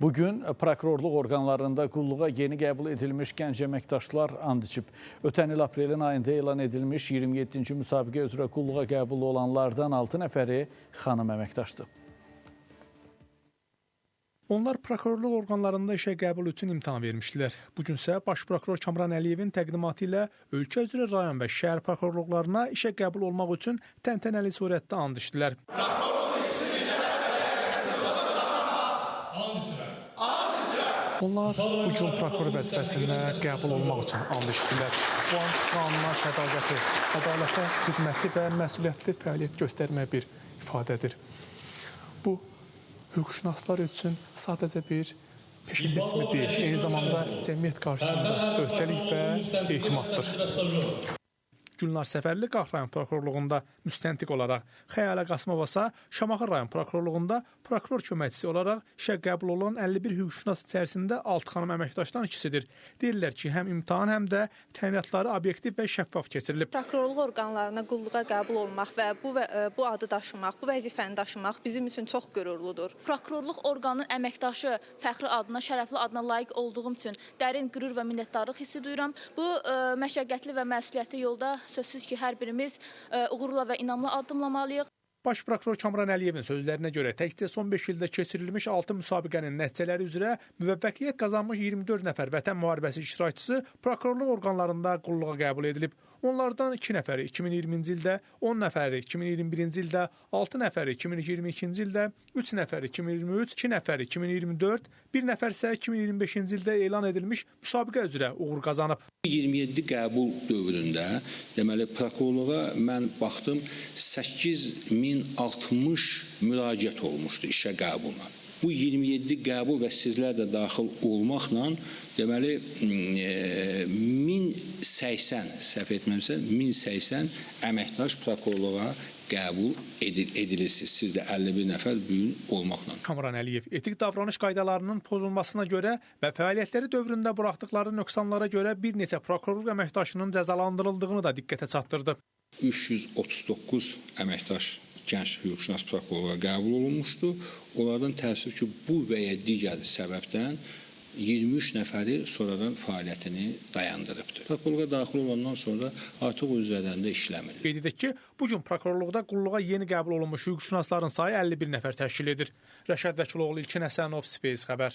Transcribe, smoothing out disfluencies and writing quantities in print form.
Bugün prokurorluq orqanlarında qulluğa yeni qəbul edilmiş gənc əməkdaşlar and içib. Ötən il aprelin ayında elan edilmiş 27-ci müsabiqə üzrə qulluğa qəbul olanlardan 6 nəfəri xanım əməkdaşdır. Onlar prokurorluq orqanlarında işə qəbul üçün imtahan vermişdilər. Bu gün isə Baş prokuror Kamran Əliyevin təqdimatı ilə ölkə üzrə rayon və şəhər prokurorluqlarına işə qəbul olmaq üçün təntənəli surətdə and içdilər. Onlar bu gün prokuror vəzifəsinə qəbul olmaq üçün and içdilər. Bu and qanuna sədaqəti, ədalətə xidməti və məsuliyyətli fəaliyyət göstərmək bir ifadədir. Bu hüquqşünaslar üçün sadəcə bir peşə seçimi deyil, eyni zamanda cəmiyyət qarşısında öhdəlik və etimaddır. Gülnar Səfərli Qax rayon prokurorluğunda müstəntiq olaraq, Xəyalə Qasımova isə Şamaxı rayon prokurorluğunda prokuror köməkçisi olaraq işə qəbul olunan 51 hüquqşünas içərisində 6 xanım əməkdaşdan ikisidir. Deyirlər ki, həm imtahan, həm də təyinatları obyektiv və şəffaf keçirilib. Prokurorluq orqanlarına qulluğa qəbul olmaq və bu adı daşımaq, bu vəzifəni daşımaq bizim üçün çox qürurludur. Prokurorluq orqanının əməkdaşı fəxri adına, şərəfli adına layiq olduğum üçün dərin qürur və minnətdarlıq hissi duyuram. Bu məşəqqətli və məsuliyyətli yolda sözsüz ki, hər birimiz uğurla və inamla addımlamalıyıq. Baş prokuror Kamran Əliyevin sözlərinə görə təkcə son 5 ildə keçirilmiş 6 müsabiqənin nəticələri üzrə müvəffəqiyyət qazanmış 24 nəfər vətən müharibəsi iştirakçısı prokurorluq orqanlarında qulluğa qəbul edilib. Onlardan 2 nəfəri 2020-ci ildə, 10 nəfəri 2021-ci ildə, 6 nəfəri 2022-ci ildə, 3 nəfəri 2023, 2 nəfəri 2024, 1 nəfər isə 2025-ci ildə elan edilmiş müsabiqə üzrə uğur qazanıb. 27 qəbul dövründə, deməli, prokurorluğa mən baxdım, 8060 müraciət olmuşdu işə qəbuluna. Bu 27 qəbul və sizlər də daxil olmaqla, deməli, 1080, səhv etməmsə, 1080 əməkdaş prokurorluğa qəbul edilirsiniz. Siz də 51 nəfər bu gün olmaqla. Kamran Əliyev etik davranış qaydalarının pozulmasına görə və fəaliyyətləri dövründə buraxdıqları nöqsanlara görə bir neçə prokurorluq əməkdaşının cəzalandırıldığını da diqqətə çatdırdı. 339 əməkdaş gənc hüquqşünas prokurorluğa qəbul olunmuşdu. Onlardan təəssüf ki, bu və ya digər səbəbdən 23 nəfəri sonradan fəaliyyətini dayandırıbdır. Prokurorluğa daxil olandan sonra artıq o üzərlərində işləmir. Qeyd edək ki, bu gün prokurorluqda qulluğa yeni qəbul olunmuş hüquqşünasların sayı 51 nəfər təşkil edir. Rəşad Vəkiloğlu, İlkin Həsənov, Space Xəbər.